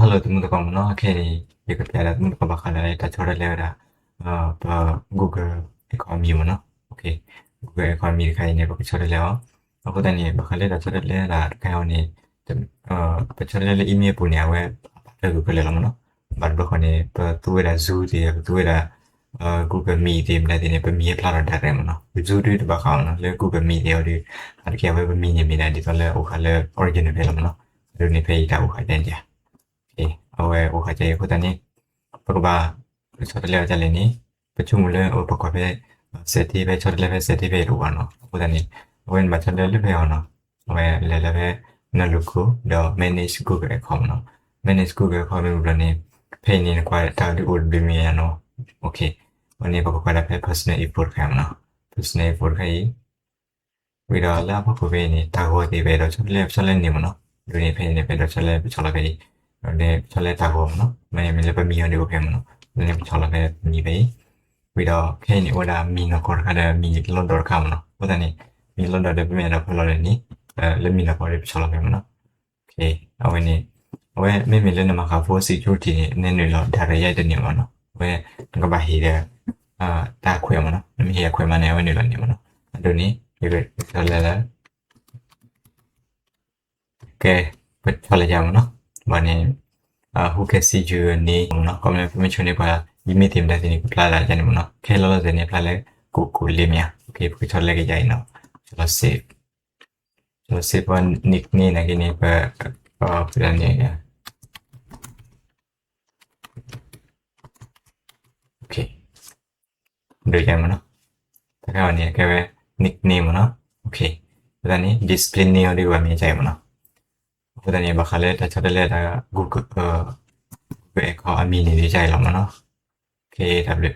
Hello သုမုၢ်သကိးမ့ၢ်နီၤ, ခဲအံၤန့ၣ် ယကပျးဒၣ်သုမုၢ်သကိးဘၣ်ဃးလၢတၢ်ဆီတလဲဝဲဒၣ် ပ Google account အမံၤမ့ၢ်နီၤ. Google account အမံၤတခါအံၤန့ၣ် ပကဆီတလဲအီၤ. အဃိသတးန့ၣ် ဘၣ်ဃးလၢတၢ်ဆီတလဲဒၣ်တခါအံၤန့ၣ် ပဆီတလဲလၢ email အပူၤန့ၣ် အဝဲအပာ်တၢၢ်ကွံာ်ခဲလၢာ်လီၤမ့ၢ်နီၤ. ဘၣ်တဘျီဃီန့ၣ် ပသူဝဲဒၣ် Zoom သ့ၣ် ပသူဝဲဒၣ် Google Meet သ့ၣ်မတၤသ့ၣ်န့ၣ် ပမံၤဟဲဖျါထီၣ်ဒၣ်ရဲၣ်မ့ၢ်နီၤ. Zoom ဒုတဘၣ်ဃးမ့ၢ်နီၤ, လၢ Google Meet သ့ၣ်အီၤဒီး အတက့ၢ်အဝဲပမံၤန့ၣ်မ့ၢ်ဒၣ်ဒ်သိးလၢအိၣ်ဃာ်လၢ original ဖဲလီၤမ့ၢ်နီၤ. အဒိန့ၣ်ဖဲအံၤတၢ်အိၣ်ဃာ်ဒ်န့ၣ်ဧါ. အဝဲအိၣ်ဃာ်ဒ်အံၤအဃိသတးန့ၣ် ပကဘၣ် ပဆီတလဲအီၤဒ်လဲၣ်န့ၣ် ပဆိကမိၣ်လၢအဝဲပကွၢ်ဖဲ setting ဖဲဆီတလဲဖဲ setting ဖဲအံၤတအိၣ်ဘၣ်နီၤ. အဃိသတးန့ၣ် အဝဲန့ၣ်ဘၣ်ဆီတလဲလၢဖဲအံၤနီၤ. အဝဲလဲၤလၢဖဲ န logo ဒီး manage Google account မ့ၢ်နီၤ. Manage Google account မ့ၢ်ဘျီန့ၣ် ဖဲအံၤန့ၣ်နကွၢ်တၢ်ဒုးအိၣ်တဘျုးမံၤယါနီၤ. အဝဲန့ၣ်ပကကွၢ်ဒၣ်ဖဲ personal info တခါမ့ၢ်နီၤ. Personal info တခါအံၤ ဝံၤဒီးလၢအဖီခိၣ်ဖဲအံၤန့ၣ် တၢ်ဂီၤသ့ၣ် ပအဲၣ်ဒိးဆီတလဲ ပဆီတလဲန့ၢ်မ့ၢ်နီၤ. ဒ်န့ၣ်ဖဲအံၤန့ၣ် ပအဲၣ်ဒိးဆီတလဲ ပဆီလီၤဖဲအံၤ, ဒီးန့ၣ်ပဆီတလဲတၢ်ဂီၤမ့ၢ်နီၤ. မ့မ့ၢ်လၢပမံၤအီၤဒ်အိၣ်ဖဲမ့ၢ်နီၤ. ဒ်န့ၣ်ပဆီလီၤဖဲမံၤဖဲအံၤ. ဝံၤဒီးခဲအံၤန့ၣ် အိၣ်ဝဲဒၣ်မံၤနီၢ်ကီၢ်တခါဒီးမံၤလီၢ်ဒီးတခါမ့ၢ်နီၤ. အဃိသတးန့ၣ် မံၤလီၢ်ဒီးဒီးပမ့ၢ်အဲၣ်ဒိးဖဲလီၤဒီးန့ၣ် လၢမံၤနီၢ်ကီၢ်ဒီးပဆီလီၤဖဲမ့ၢ်နီၤ. အဝဲန့ၣ် အဝဲမ့မ့ၢ်လၢနမၤဃး phone security န့ၣ် နနုာ်လီၤ direct ယါတန့ၢ်မ့ၢ်နီၤ. အဝဲနကဘၣ်ဟ့ၣ်ဒီး တၢ်ခွဲးမ့ၢ်နီၤ. နမ့ၢ်ဟ့ၣ်အခွဲးမးန့ၣ် အဝဲနုာ်လီၤန့ၢ်မ့ၢ်နီၤ. အဒိန့ၣ် ယကဆီတလဲလၢ ကဲ ပဆီတလဲယါမ့ၢ်နီၤ. ဘၣ်န့ၣ် who can see your name မ့ၢ်နီၤ. ခီမ့ၢ် ပမ့ၢ်ဆိန့ၢ်ပှၤ email သ့ၣ်မတၤသ့ၣ်န့ၣ် ကဖျါလၢယါန့ၣ်မ့ၢ်နီၤ. ခဲလီၤလီၤသ့ၣ်န့ၣ် ဖျါလၢ ကိးကိးလ့မ့ၢ်ဧါ. ပကဆီတလဲက့ၤယါအံၤနီၤ. ဆီလီၤ save ဆီလီၤ save ပှၤ nickname နာ်က့န့ၣ် ပ ပဒၣ်န့ၣ် ဒိးယါမ့ၢ်နီၤ. တခါအံၤန့ၣ် ကဲဝဲ nickname မ့ၢ်နီၤ. အဃိသတးန့ၣ် display name အီၤဒ်ကဘၣ်မ့ၢ်ယါအံၤမ့ၢ်နီၤ. အဃိသတးန့ၣ် ဘၣ်ဃးလၢတၢ်ဆီတလဲတၢ် Google account အမံၤန့ၣ်ဒ်ယါအံၤလီၤမ့ၢ်နီၤ. တၢ်ဘျုး